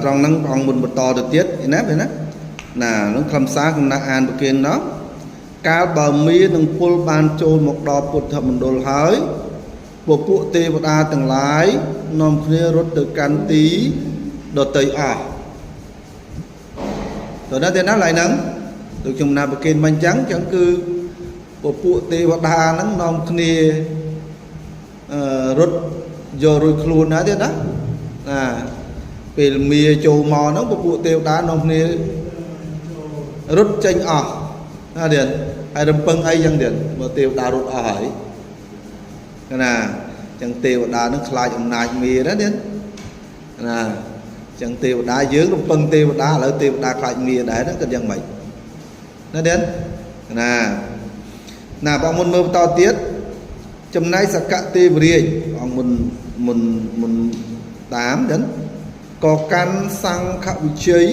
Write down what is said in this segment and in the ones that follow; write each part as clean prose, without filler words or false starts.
ត្រង់ហ្នឹងព្រះអង្គមុនបន្តទៅទៀតណាពេលណាណានឹងខ្លឹមសារខ្ញុំណាអានប្រគិនណោះកាលបើមានឹងពលបានចូលមកដល់ពុទ្ធមណ្ឌលហើយពពួកទេវតាទាំងឡាយនាំគ្នារត់ទៅកាន់ទីដតីអស់តើណាទេណាឡើយហ្នឹងដូចខ្ញុំណាប្រគិនមកអញ្ចឹងចឹងគឺពពួកទេវតាហ្នឹងនាំគ្នារត់យករួចខ្លួនណាទេណាណាពេលមាចូលមកហ្នឹងពពួកទេវតានាំគ្នារត់ចេញអស់ណាទៀតហើយរំពឹងអីចឹងទៀតបើទេវតារត់អស់ហើយណាចឹងទេវតានឹងខ្លាចអំណាចមាណាទៀតណាចឹងទេវតាយើងរំពឹងទេវតាឥឡូវទេវតាខ្លាចមាដែរហ្នឹងក៏យ៉ាងម៉េចណាទៀតណាណាបងមុនមើលបន្តទៀតចំណែកសកទេវរាជអង្គមុនមុនមុនតាមចឹងក៏កាន់សង្ឃវិជ័យ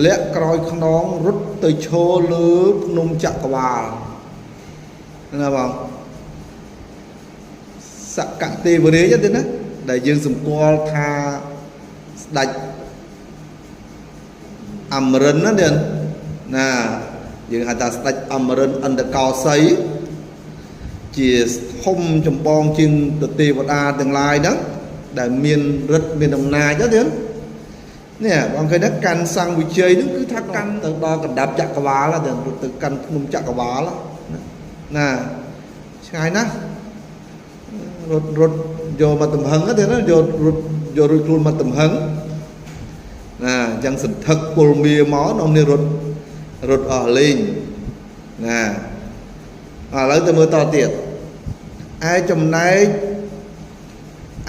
លាក់ក្រោយខ្នងរត់ទៅឈរលើភ្នំចក្រវាលណាបងសកទេវរាជទេណាដែលយើងសម្គាល់ថាស្ដេចអមរិនណាទេណាយើងហៅថាស្ដេចអមរិនអន្តកោសីជាធំចម្បងជាងទទេវតាទាំងឡាយហ្នឹងដែលមានឫទ្ធិមានអំណាចទេនេះបងឃើញថាកាន់សង្ឃវិជ័យហ្នឹងគឺថាកាន់ទៅដល់កណ្ដាប់ចក្រវាលទៅទៅកាន់ភ្នំចក្រវាលណាឆ្ងាយណាស់រត់រត់យកមកទំហឹងទេណាយករត់យករួចខ្លួនមកទំហឹងណាអញ្ចឹងសន្ធឹកពលមាមកនំនេះរត់រត់អស់លេងណាឥឡូវទៅមើលតទៀតឯចំណែក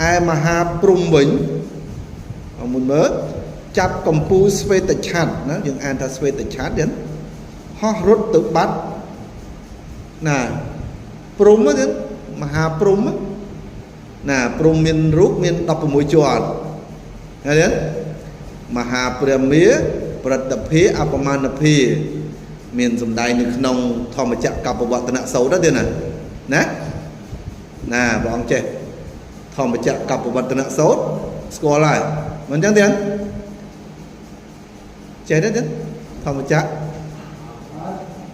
ឯមហាព្រំវិញអមុនមើលចាប់កម្ពូស្វេតឆ័ត្រណាយើងអានថាស្វេតឆ័ត្រទៀតហោះរត់ទៅបាត់ណាព្រំទៀតមហាព្រំណាព្រំមានរូបមាន16ជាន់ឃើញទេមហាព្រះមាប្រតិភិអបមាណភិមានសម្ដែងនៅក្នុងធម្មចក្រកបវត្តនសូត្រទេណាណាណាព្រះអង្គចេះធម្មចក្រកបវត្តនសូត្រស្គាល់ហើយមិនអញ្ចឹងទេចេះទេធម្មចក្រ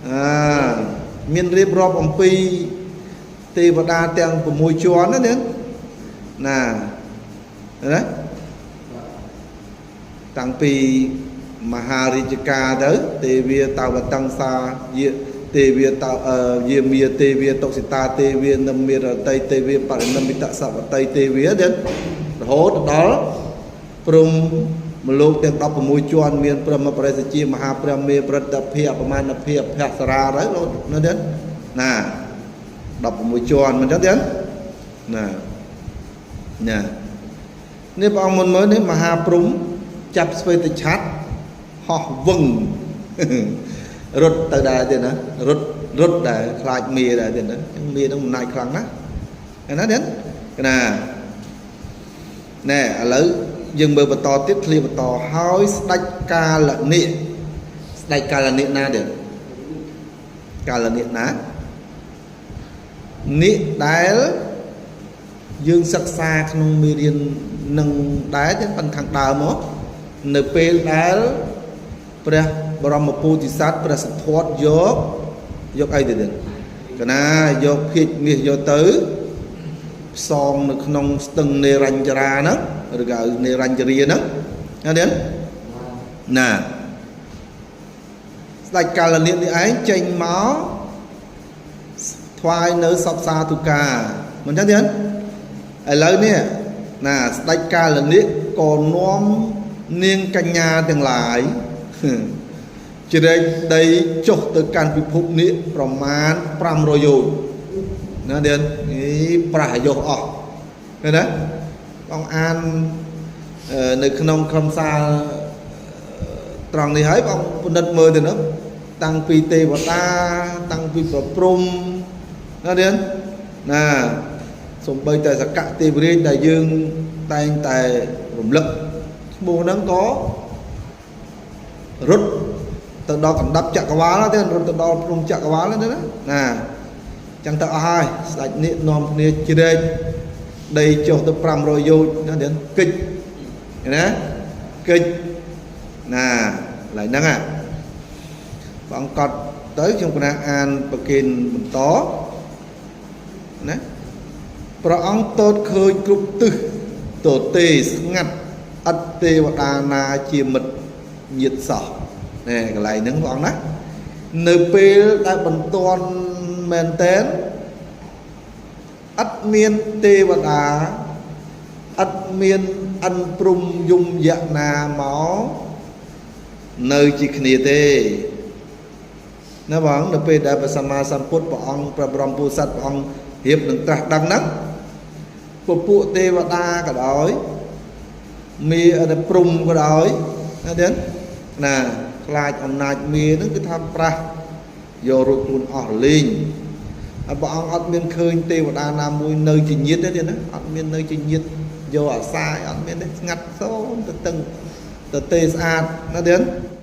អាមានរៀបរាប់អំពីទេវតាទាំង6ជាន់ណាទេណាណាតាំងពីមហារាជការទៅទេវាតវតង្សាយទេវាតយាមាទេវាតុសិតាទេវានិមិរតីទេវាបរិនិមិតសវតីទេវាទៀតរហូតដល់ព្រំមលោកទាំង16ជាន់មានព្រមបរិសជាមហាព្រះមេប្រតិភិអបមាណភិភសរាទៅលោកណាទៀតណា16ជាន់មិនចឹងទៀតណាណានេះព្រះអង្គមុនមើលនេះមហាព្រំចាប់ស្វេតឆ័ត្រហោះវឹងរត់ទៅដែរទៀតណារត់រត់ដែរខ្លាចមាដែរទៀតណាមានឹងអំណាចខ្លាំងណាស់ណាទៀតណាណែឥឡូវយើងមើលបន្តទៀតឃ្លាបន្តហើយស្ដេចកាលនិស្ដេចកាលនិណាទៀតកាលនិណានិដែលយើងសិក្សាក្នុងមេរៀននឹងដែរទាំងប៉ុនខាងដើមមកនៅពេលដែលព្រះបរមពោធិសត្វព្រះសទ្ធត្ថយកយកអីទៅទៀតកណាយកភាជមាសយកទៅផ្សងនៅក្នុងស្ទឹងនេរញ្ចរាហ្នឹងឬក៏នេរញ្ចរាហ្នឹងណាទៀតណាស្ដេចកាលនិនេះឯងចេញមកថ្វាយនៅសពសាធុកាមិនចឹងទៀតឥឡូវនេះណាស្ដេចកាលនិក៏នាំនាងកញ្ញាទាំងឡាយជ្រែកដីចុះទៅកាន់ពិភពនេះប្រមាណ500យោជន៍ណាទៀតនេះប្រាស់យោអស់ឃើញទេបងអាននៅក្នុងខ្លឹមសារត្រង់នេះហើយបងពិនិត្យមើលទៅនោះតាំងពីទេវតាតាំងពីប្រព្រំណាទៀតណាសំបីតែសកទេវរាជដែលយើងតែងតែរំលឹកឈ្មោះហ្នឹងក៏រត់ទៅដល់កណ្ដាប់ចក្រវាលទេរត់ទៅដល់ភ្នំចក្រវាលទេណាណាចឹងទៅអស់ហើយស្ដេចនេះនាំគ្នាជ្រែកដីចុះទៅ500យោជន៍ណាទៀតគិចណា កិច្ចណាកន្លែងហ្នឹងព្រះអង្គកត់ទៅខ្ញុំគណៈអានប្រគិនបន្តណាព្រះអង្គទតឃើញគ្រប់ទិសទទេស្ងាត់ឥតទេវតាណាជាមិត្តញាតិសោះណែកន្លែងហ្នឹងព្រះអង្គណានៅពេលដែលបន្ទាន់មែនតែនឥតមានទេវតាឥតមានអិនព្រំយំយៈណាមកនៅជាគ្នាទេណាបងនៅពេលដែលព្រះសម្មាសម្ពុទ្ធព្រះអង្គព្រះបរមពោធិសត្វព្រះអង្គរៀបនឹងត្រាស់ដឹងហ្នឹងពពួកទេវតាក៏ដោយមានព្រំក៏ដោយណាទៀតណាខ្លាចអំណាចមាហ្នឹងគឺថាប្រាស់យករួចខ្លួនអស់រលីងហើយព្រះអង្គអត់មានឃើញទេវតាណាមួយនៅជាញាតិទេទៀតណាអត់មាននៅជាញាតិយកអាសាយអត់មានទេស្ងាត់សូមទៅតឹងទៅទេស្អាតណាទៀត។